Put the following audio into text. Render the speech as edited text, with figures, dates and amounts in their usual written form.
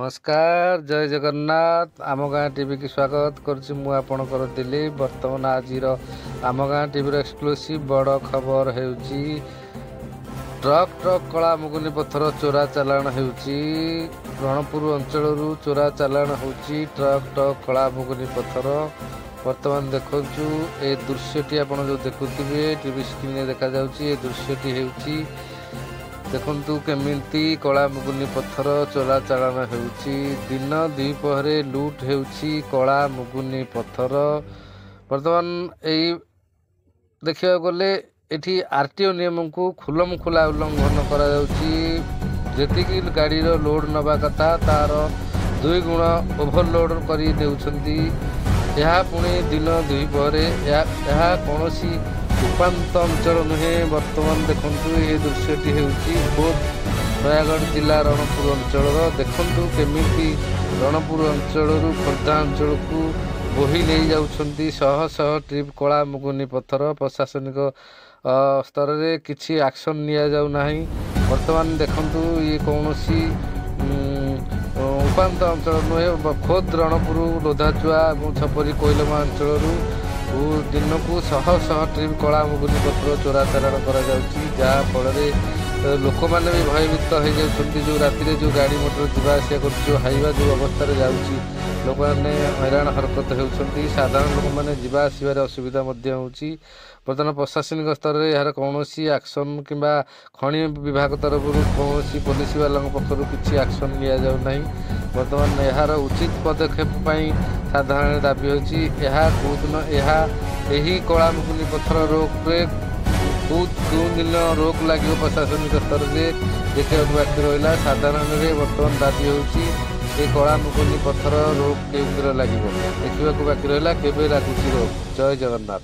ନମସ୍କାର, ଜୟ ଜଗନ୍ନାଥ। ଆମ ଗାଁ ଟିଭିକି ସ୍ୱାଗତ କରୁଛି ମୁଁ ଆପଣଙ୍କର ଦିଲୀପ। ବର୍ତ୍ତମାନ ଆଜିର ଆମ ଗାଁ ଟିଭିର ଏକ୍ସକ୍ଲୁସିଭ୍ ବଡ଼ ଖବର ହେଉଛି ଟ୍ରକ୍ ଟ୍ରକ୍ କଳା ମୁଗୁନି ପଥର ଚୋରା ଚାଲାଣ ହେଉଛି। ରଣପୁର ଅଞ୍ଚଳରୁ ଚୋରା ଚାଲାଣ ହେଉଛି ଟ୍ରକ୍ ଟ୍ରକ୍ କଳା ମୁଗୁନି ପଥର। ବର୍ତ୍ତମାନ ଦେଖନ୍ତୁ ଏ ଦୃଶ୍ୟଟି, ଆପଣ ଯେଉଁ ଦେଖୁଥିବେ ଟିଭି ସ୍କ୍ରିନରେ ଦେଖାଯାଉଛି, ଏ ଦୃଶ୍ୟଟି ହେଉଛି, ଦେଖନ୍ତୁ କେମିତି କଳା ମୁଗୁନି ପଥର ଚୋରା ଚାଲାଣ ହେଉଛି। ଦିନ ଦ୍ୱିପହରେ ଲୁଟ୍ ହେଉଛି କଳା ମୁଗୁନି ପଥର। ବର୍ତ୍ତମାନ ଏଇ ଦେଖିବାକୁ ଗଲେ ଏଠି ଆର୍ ଟି ଓ ନିୟମକୁ ଖୁଲମ ଖୁଲା ଉଲ୍ଲଂଘନ କରାଯାଉଛି। ଯେତିକି ଗାଡ଼ିର ଲୋଡ଼ ନେବା କଥା, ତାର ଦୁଇ ଗୁଣ ଓଭରଲୋଡ଼ କରି ଦେଉଛନ୍ତି। ଏହା ପୁଣି ଦିନ ଦ୍ୱିପହରେ। ଏହା କୌଣସି ଉପାନ୍ତ ଅଞ୍ଚଳ ନୁହେଁ। ବର୍ତ୍ତମାନ ଦେଖନ୍ତୁ, ଏ ଦୃଶ୍ୟଟି ହେଉଛି ଖୋଦ୍ ନୟାଗଡ଼ ଜିଲ୍ଲା ରଣପୁର ଅଞ୍ଚଳର। ଦେଖନ୍ତୁ କେମିତି ରଣପୁର ଅଞ୍ଚଳରୁ ଖୋର୍ଦ୍ଧା ଅଞ୍ଚଳକୁ ବୋହି ନେଇଯାଉଛନ୍ତି ଶହ ଶହ ଟ୍ରିପ୍ କଳା ମୁଗୁନି ପଥର। ପ୍ରଶାସନିକ ସ୍ତରରେ କିଛି ଆକ୍ସନ୍ ନିଆଯାଉ ନାହିଁ। ବର୍ତ୍ତମାନ ଦେଖନ୍ତୁ, ଇଏ କୌଣସି ଉପାନ୍ତ ଅଞ୍ଚଳ ନୁହେଁ। ଖୋଦ୍ ରଣପୁର, ଲୋଧାଚୁଆ ଏବଂ ଛପରି କୋଇଲମା ଅଞ୍ଚଳରୁ ଦିନକୁ ଶହ ଶହ ଟ୍ରିପ୍ କଳା ମୁଗୁନି ପଥର ଚୋରା ଚାଲାଣ କରାଯାଉଛି, ଯାହାଫଳରେ ଲୋକମାନେ ବି ଭୟଭୀତ ହେଇଯାଉଛନ୍ତି। ଯେଉଁ ରାତିରେ ଯେଉଁ ଗାଡ଼ି ମଟର ଯିବା ଆସିବା କରୁଛି, ଯେଉଁ ହାଇୱା ଯେଉଁ ଅବସ୍ଥାରେ ଯାଉଛି, ଲୋକମାନେ ହଇରାଣ ହରକତ ହେଉଛନ୍ତି। ସାଧାରଣ ଲୋକମାନେ ଯିବା ଆସିବାରେ ଅସୁବିଧା ମଧ୍ୟ ହେଉଛି। ବର୍ତ୍ତମାନ ପ୍ରଶାସନିକ ସ୍ତରରେ ଏହାର କୌଣସି ଆକ୍ସନ୍ କିମ୍ବା ଖଣି ବିଭାଗ ତରଫରୁ କୌଣସି ପୋଲିସ ବାଲାଙ୍କ ପକ୍ଷରୁ କିଛି ଆକ୍ସନ୍ ନିଆଯାଉ ନାହିଁ। ବର୍ତ୍ତମାନ ଏହାର ଉଚିତ ପଦକ୍ଷେପ ପାଇଁ ସାଧାରଣରେ ଦାବି ହେଉଛି। ଏହା କେଉଁଦିନ ଏହା ଏହି କଳା ମୁଗୁନି ପଥର ରୋକରେ କେଉଁ ଦିନ ରୋକ ଲାଗିବ, ପ୍ରଶାସନିକ ସ୍ତରରେ ଦେଖିବାକୁ ବାକି ରହିଲା। ସାଧାରଣରେ ବର୍ତ୍ତମାନ ଦାବି ହେଉଛି, ଏ କଳା ମୁଗୁନି ପଥର ରୋକ କେଉଁ ଦିନ ଲାଗିବ, ଦେଖିବାକୁ ବାକି ରହିଲା କେବେ ଲାଗୁଛି ରୋକ। ଜୟ ଜଗନ୍ନାଥ।